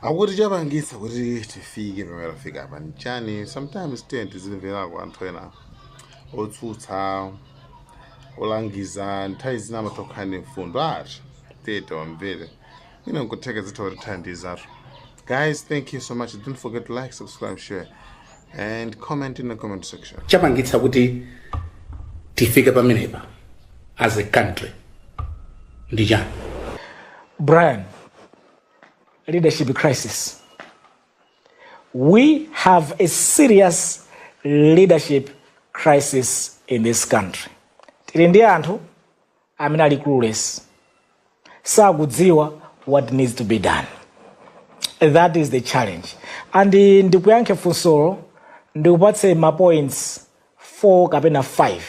Akuti chapangitsa kuti tifike pamene tafika apa nchani? Sometimes tiye tizimverako anthu ena otsutsa, olangiza. Nthawi zina amatha kukhala ndi mfundo ati tiye tiwamvere, ina nkutheka zitha kutithandizatu. Guys, thank you so much. Don't forget to like, subscribe, share and comment in the comment section. Chapangitsa kuti tifike pamenepa as a country ndi chani? Brian, leadership crisis. We have a serious leadership crisis in this country. Tili ndi anthu amene ali clueless, sakudziwa what needs to be done. That is the challenge. And ndikuyankhe funsolo, ndikupatse ma points 4 kapena 5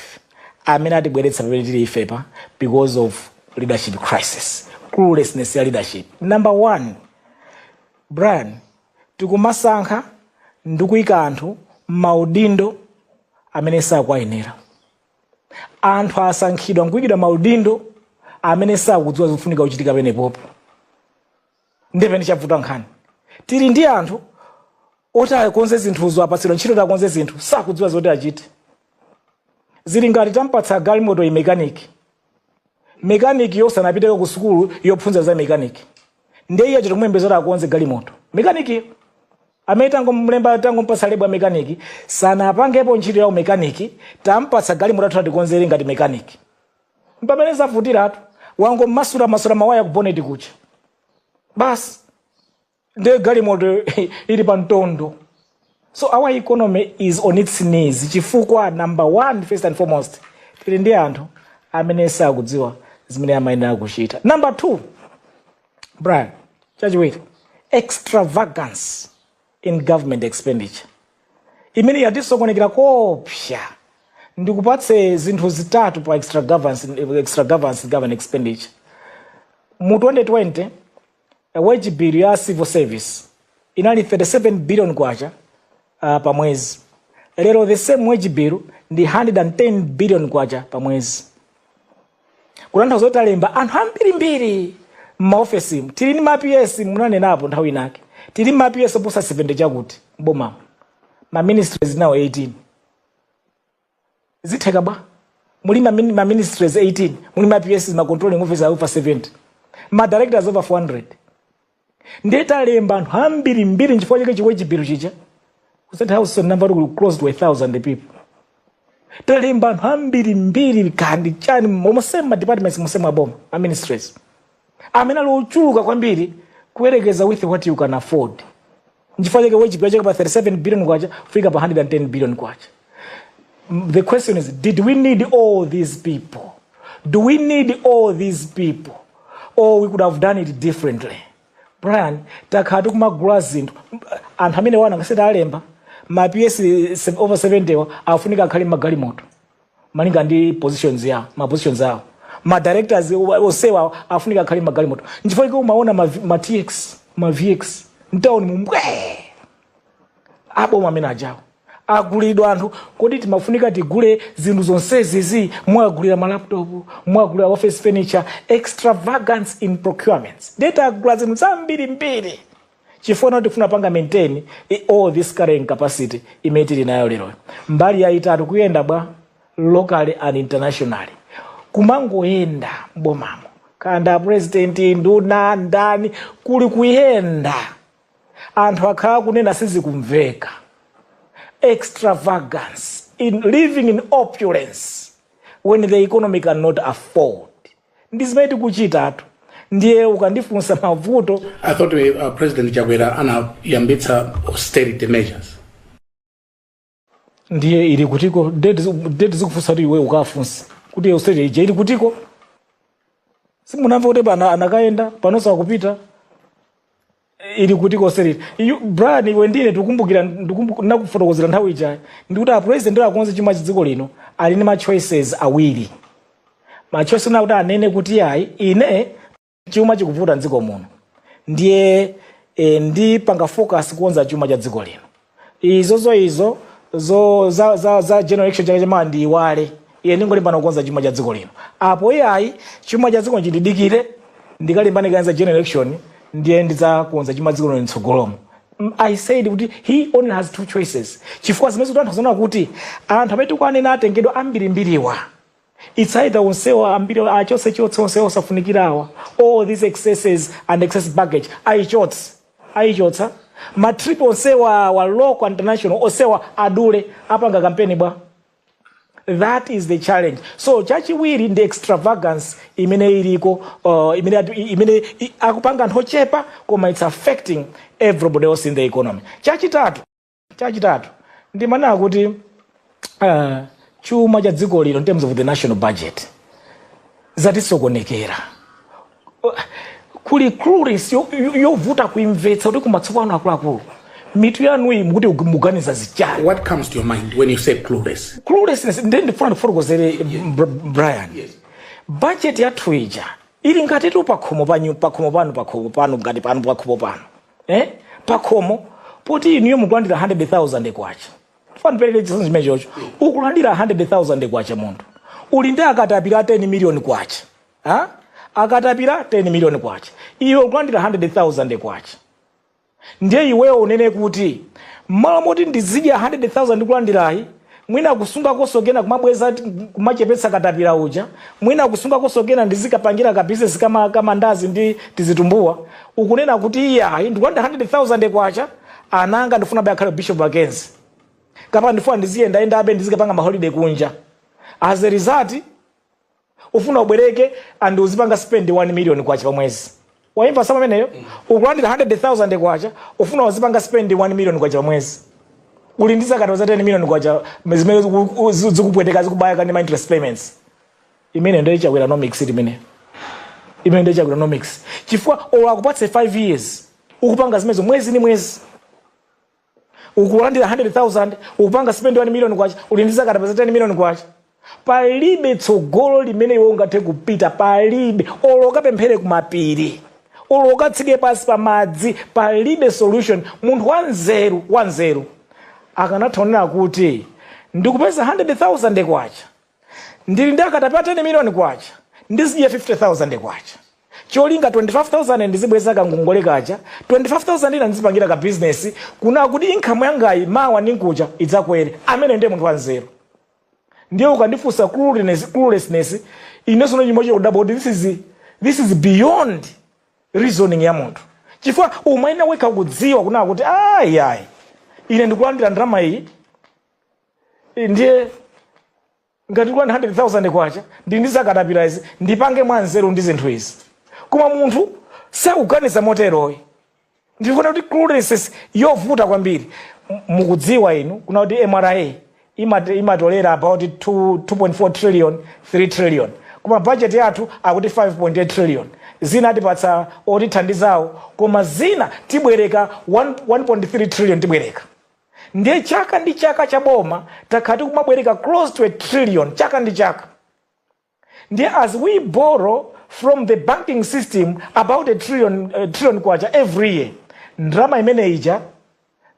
amene atibweretsa pamene tili ifepa because of leadership crisis, cluelessness ya leadership. Number one, Brian, tikumasankha ndikuyika anthu maudindo amene sakuayenera. Anthu asankhidwa nkuyikidwa maudindo amene sakudziwa zikufunika kuchitika penepopo. Ndipene chavuta nkhani. Tili ndi anthu oti akonze zinthuzo, apatsidwa ntchito kuti akonze zinthu, sakudziwa zoti achite. Zili ngati tampatsa galimoto iyi mekaniki, mekaniki yosanapiteko ku sukulu yophunzira za mekaniki, ndiye iye chitomwembeza kuti akonze galimoto. Mekanikiyo amene tangomlemba, tangompatsa label ya mekaniki, sanapangepo ntchito ya umekaniki, tampatsa galimoto athu atikonzere ngati mekaniki. Mpamene zavutiratu, wangommasula masula mawaya ku boneti kucha basi, ndiye galimoto ili pa mtondo. So our economy is on its knees chifukwa, number one, first and foremost, tili ndi anthu amene sakudziwa zimene amayenera kuchita. Number two, Brian, chachiwiri, extravagance in government expenditure imene yatisokonekera kopsa. Ndikupatse zinthu zitatu pa extravagance in government expenditure. Mu 2020 wage bill ya civil service inali 37 billion kwacha pa mwezi. Lero the same wage bill ndi 110 billion kwacha pa mwezi, kutanthauza kuti talemba anthu ambirimbiri m'maofesimu. Tili ndi ma PS, munanenapo nthawi inake, tili ma PS oposa 70 chakuti mbomamo, ma ministries nawo 18. Zitheka bwa muli ma ministries 18, muli ma PS, ma controlling officers over 70, ma directors over 400? Ndiye talemba anthu ambirimbiri, nchifukwa chake chi wage bill chija ku State House number kuli close to 1000 people. Talemba anthu ambirimbiri kandi chani momosema ma departments mosema aboma, ma ministries amene ali ochuluka kwambiri kuyerekeza with what you can afford. Nchifukwa chake wage bill chake pa 37 billion kwacha kufika pa 110 billion kwacha. The question is, did we need all these people? Do we need all these people, or we could have done it differently? Brian, takhala tikumagula zinthu. Anthu amene wana ngaseti alemba ma PS over 70 wa afunika akhale magalimoto malinga ndi positions yawo, ma positions awo. Ma directors osewa afunika akhale magalimoto. Nchifukwa chake umaona ma TX, ma VX mtawuni mumbwe aboma amene ajawo agulidwa anthu. Kodi timafunika tigule zinthu zonsezizi? Mwagulira ma laptop, mwagulira office furniture. Extravagance in procurements. Ndiye agula zinthu zambirimbiri chifukwa kuti tifuna panga maintain all this carrying capacity imene tili nayo lero. Mbali yayitatu, kuyenda bwa locally and internationally, kumangoyenda mbomamo, kanda president, nduna, ndani, kuli kuyenda. Anthu akhala kunena, sizikumveka. Extravagance in living in opulence when the economy cannot afford, ndi zimene tikuchitatu. Ndiye ukandifunsa mavuto I thought President Chakwera anayambitsa austerity measures. Ndiye ili kutiko? Date zikufunsa kuti iwe ukafunsa kuti austerity ija ili kutiko. Simunamva kuti pana anakayenda, panonso akupita? Ili kutiko austerity? Brian, iwe ndine tikukumbukira, nakufotokozera nthawi ija ndikuti a president akonze chuma cha dziko lino ali ndi ma choices awiri. Ma choices kuti anene kuti, "Ayi, ine chuma chikuvuta mdziko muno, ndiye ndipanga focus kukonza chuma cha dziko lino. Izozo izo zo za general election chake chamawa ndiyiwale, iye ndingolimbana kukonza chuma cha dziko lino." Apo iye, "Ayi, chuma cha dziko chindidikire, ndikalimbane za general election." Ndiye ndidzakonza chuma dziko lino mtsogolomo. I said kuti he only has two choices, chifukwa zimene zikutanthauza kuti anthu amene tikuanena atengedwa ambirimbiriwa, it's either onsewa ambiri achotse chotse onsewa osafunikirawa, all these excesses and excess baggage ayichotse, ayichotsa ma trip onsewa wa local and international, onsewa adule, apanga kampeni bwa? That is the challenge. So chachiwiri ndi extravagance imene iliko, imene akupanga anthu ochepa, koma it's affecting everybody else in the economy. Chachitatu ndimanena kuti chuma cha dziko lino in terms of the national budget zatisokonekera. Kuli clueless yovuta kuimvetsa kuti kumatsopano akuluakulu mitu yanuyi mukuti muganiza zichani? What comes to your mind when you say clueless? Cluelessness, ndiye ndifuna ndifotokozere, Brian. Budget yathu ija ili ngati tu pakhomo panyu, pakhomo panu, pakhomo panu, ngati panu pakhomo panu, eh? Pakhomo poti inuyo mukulandira 100,000 kwacha. Funa ndipereke chitsanzo chimene chocho. Ukulandira 100,000 kwacha munthu, uli ndi akatapira 10 million kwacha, ha? Akatapira 10 million kwacha, iwe ukulandira 100,000 kwacha. Ndiye iweyo unene kuti mmalo moti ndizidya 100,000 ndikulandirayi, mwina kusunga kosokena, kumabweza, kumachepetsa katapira uja, mwina kusunga kosokena, ndizikapangira ka business kama kamandazi ndi tizitumbuwa, ukunena kuti iyayi, ndikulandira 100,000 kwacha, ananga ndifuna akhale Bishop Mackenzie, kapena ndifuna ndiziyendayenda ndizikapanga ma holiday kunja. As a result, ufuna ubwereke and uzipanga spend 1 million kwacha pa mwezi. Waimva sama ameneyo? Ukulandira 100,000 kwacha, ufuna uzipanga spend 1 million kwacha pa mwezi, uli ndi zakati za 10 million kwacha zimene zikupweteka, zikubaya kandi ma interest payments. Imene ndiyo Chakweranomics imene imene ndiyo Chakweranomics, chifukwa olo akupatse 5 years, ukupanga zimenezo mwezi ni mwezi. Ukulandira 100,000, ukupanga spend 1 million kwacha, uli ndi zakati za 10 million kwacha. Palibe tsogolo limene iwe ungathe kupita, palibe. Olo ukapemphere kumapiri, olo ukatsike pansi pa madzi, palibe solution. Munthu wanzeru, wanzeru akanatha kunena kuti ndikupeza 100,000 kwacha, ndili ndi akatapira 10 million kwacha, ndizidya 50,000 kwacha, cholinga 25,000 ndizibweza kangongole kacha, 25,000 ina ndizipangira ka business kuna kuti income yangayi mawa ndi nkucha idzakwere. Amene ndiye munthu wanzeru. Ndiye ukandifunsa cluelessness, inenso chimwe chikudabwa kuti this is beyond reasoning ya munthu, chifukwa umayenera wekha kudziwa kunaa kuti ayi, ayi, ine ndikulandira ndalama iyi, ndiye ngati kulandira 100,000 kwacha, ndi ndizakatapira izi, ndipange mwanzeru ndi zinthu izi. Koma munthu sakuganiza moteroyi. Ndikuona kuti cluelessness yovuta kwambiri. Mukudziwa inu kuna kuti MRA imatolera about 2 2.4 trillion, 3 trillion, koma budget yathu akuti 5.8 trillion. Zina atipatsa otithandizawo, koma zina tibwereka 1 1.3 trillion tibwereka. Ndiye chaka ndi chaka cha boma takhala tikumabwereka close to a trillion chaka ndi chaka. Ndiye as we borrow from the banking system about a trillion kwacha every year, ndalama imene ija,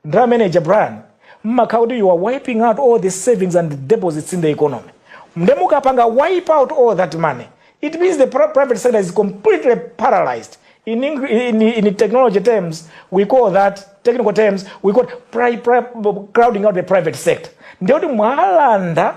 ndalama imene ija, Brian, mmakhala kuti you are wiping out all the savings and the deposits in the economy. Nde mukapanga wipe out all that money, it means the private sector is completely paralyzed. In technology terms we call that, technical terms we call crowding out the private sector. Ndiye kuti mwalanda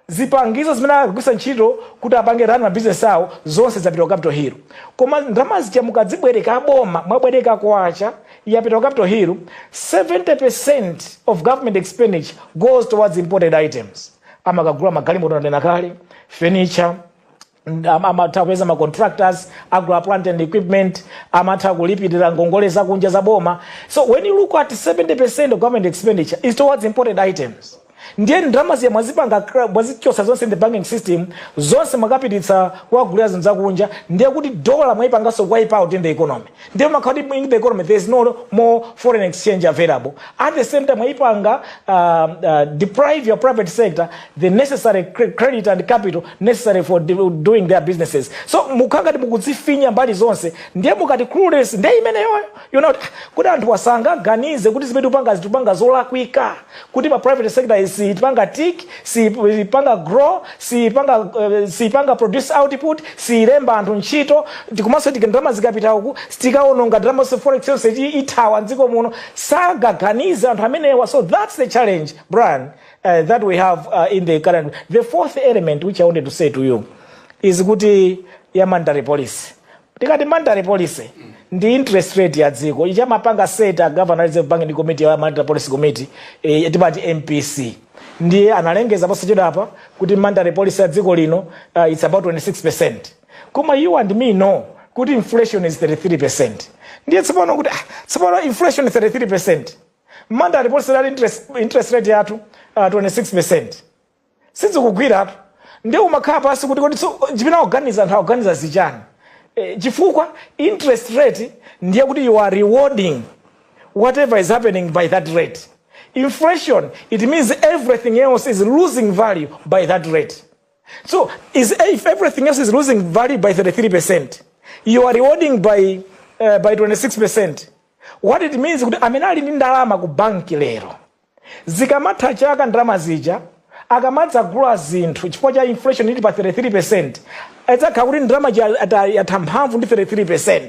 zipangizo zimene akugwisa ntchito kuti apange run mabizinesi awo, zonse zapita ku Capital Hill. Koma ndalama zija mukadzibwereka aboma, mwabwereka kwacha, yapita ku Capital Hill, 70% of government expenditure goes towards imported items. Amakagula magalimoto, nanena kale, furniture, amatha kupeza ma contractors, agula plant and equipment, amatha kulipirira ngongole zakunja za boma. So when you look at 70% of government expenditure is towards imported items, ndiye ndalama ziya mwazipanga mwazichosa zonse in the banking system, zonse mwakapititsa kuwagulira zinthu zakunja. Ndiye kuti dollar mwayipanganso wipe out in the economy. Ndiye makhala kuti in the economy there is no more foreign exchange available. At the same time, mwayipanga deprive your private sector the necessary credit and capital necessary for doing their businesses. So mukhala ngati mukudzifinya mbali zonse. Ndiye mukati clueless, ndiye imeneyoyo kuti anthu asangaganize kuti zimene tikupanga zitupanga zolakwika, kuti ma private sector is Siipanga tick, siipanga grow, siipanga produce output, siilemba anthu ntchito. Tikumanso tika ndalama zikapita uku, sitikaononga ndalama zonse, forex yonse ithawa mdziko muno. Sagaganiza anthu amenewa. So that's the challenge, Brian, that we have in the current. The fourth element which I wanted to say to you is kuti ya monetary policy. Tikati monetary policy ndi interest rate ya dziko ichamapanga set a governor Reserve Bank ndi committee ya Monetary Policy Committee, timati MPC. Ndiye analengeza posachedwapa kuti monetary policy ya dziko lino, it's about 26%, koma you and me know kuti inflation is 33%. Ndiye tsopano kuti tsopano inflation 33%, monetary policy rate, interest rate yathu 26%, sizikugwiratu. Ndiye umakhala pasi kuti kodi chimene akuganiza anthu, akuganiza zichani? Chifukwa interest rate ndiye kuti you are rewarding whatever is happening by that rate. Inflation, it means everything else is losing value by that rate. So is if everything else is losing value by 33%, you are rewarding by 26%. What it means kuti amene ali ndi ndalama ku banki lero, zikamatha chaka ndalama zija akamadzagula zinthu, chifukwa cha inflation ili pa 33%, adzakhala kuti ndalama yatha mphamvu ndi 33%.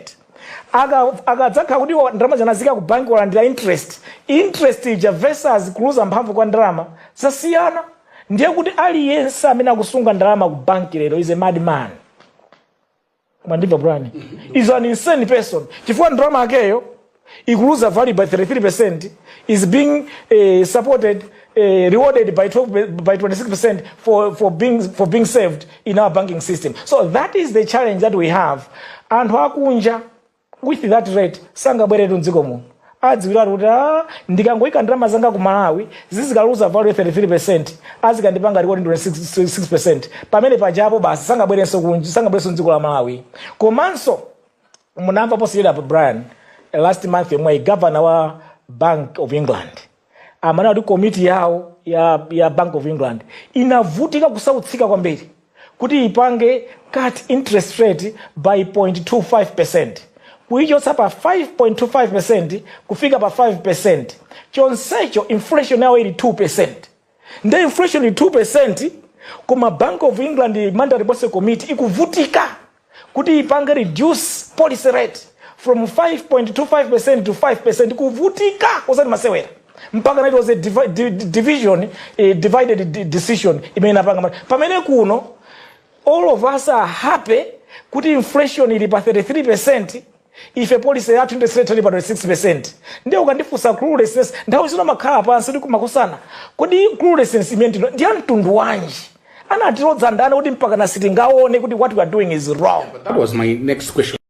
Akadzakhala kuti ndalama zanazika ku banki, walandira interest, interest ija versus kuluza mphamvu kwa ndalama zasiyana. Ndiye kuti aliyense amene akusunga ndalama ku banki lero is a madman. Mwandimva, Brian? Is an insane person, chifukwa ndalama yakeyo ikuluza value by 33%, is being supported, rewarded by 12, by 26% for being saved in our banking system. So that is the challenge that we have. Anthu akunja with that rate sangabweretu mdziko muno. Adziwiratu kuti ndikangoyika ndalama zanga ku Malawi, zizikaluza value 33%, azikandipanga reward 26%. Pamene pajapo basi sangabwerenso kunja, sangabwerenso mdziko la Malawi. Komanso munamva posachedwa, Brian, last month yomwe governor wa Bank of England amanena kuti komiti yawo ya Bank of England inavutika, kusautsika kwambiri kuti ipange cut interest rate by 0.25%, kuichotsa pa 5.25% kufika pa 5%. Chonsecho inflation yawo ili 2%. Nde inflation ili 2%, koma Bank of England Monetary Policy Committee ikuvutika kuti ipange reduce policy rate from 5.25% to 5%, kuvutika osati masewera. Mpaka it was a division, a divided decision imene inapanga. Pamene kuno all of us are happy kuti inflation ili pa 33%, ife policy yathu interest rate ili pa 26%. Ndiye ukandifunsa cluelessness, nthawi zino makhala pansi ndi kumakusana, kodi cluelessness imene ndino ndi ya mtundu wanji? Anatilodza ndani kuti mpaka na sitingaone kuti what we are doing is wrong? That was my next question.